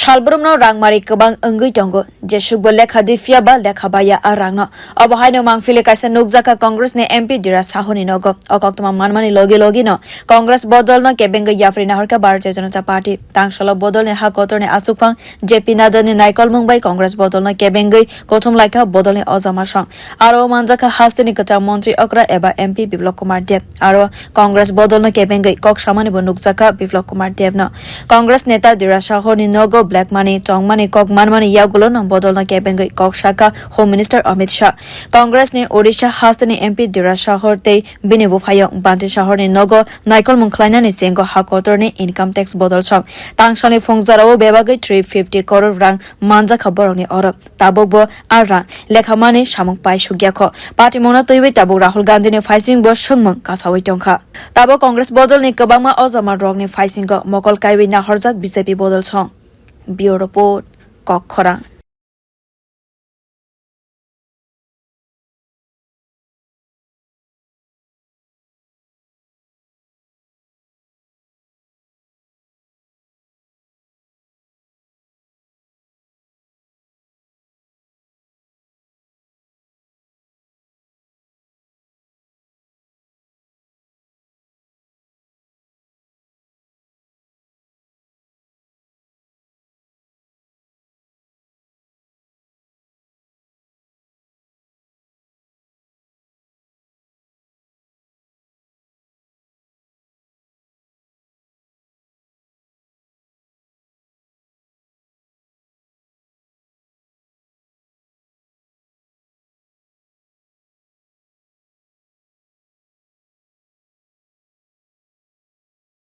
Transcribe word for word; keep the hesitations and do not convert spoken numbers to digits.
Salbrumno rangmari kwbang wngwi tongo, jesukbo lekha di phiya ba lekha baiya a rangno. Obo haino mangphili kaisa nukjakha Congress ni M P Dira Sahoni nogo. O koktwma manmani logi logino Congress bodolno kebengwi yapri nahorkha Bharatiya Janata Party. Tangsalo bodolni ha kotorni asukphang J P Nadani naikolmung bai Congress bodolno kebengwi kothom laikha bodolni ojama song. Aro manjakha hasteni kwcham montri okra eba M P Biplab Kumar Deb. Aro Congress bodolno kebengwi kok samani bo nukjakha Biplab Kumar Debno. Congress neta Dira Sahoni nogo black money, tongmani kok manmani yagulono bodolno kebengwi kok sakha Home Minister Amit Shah. Congress ni Odisha hasteni M P Dira Sahor tei bini buphayong Banti Sahorni nogo naikolmung khlainani sengo ha kotorni income tax bodol song. Tangsalni phung jorao bebagwi three fifty koror rang manjakha borokni oro. Tabukbo a rang lekhamani samung pai sukya kho. Patimungno twiwi tabuk Rahul Gandhini phaisingbo swngmung kasawi tongkha. Tabuk Congress bodolni kwbangma ojama rokni phaisingo mokol kaiwi nahorjak B J P bodol song. Bureau Report, Kok Khorang.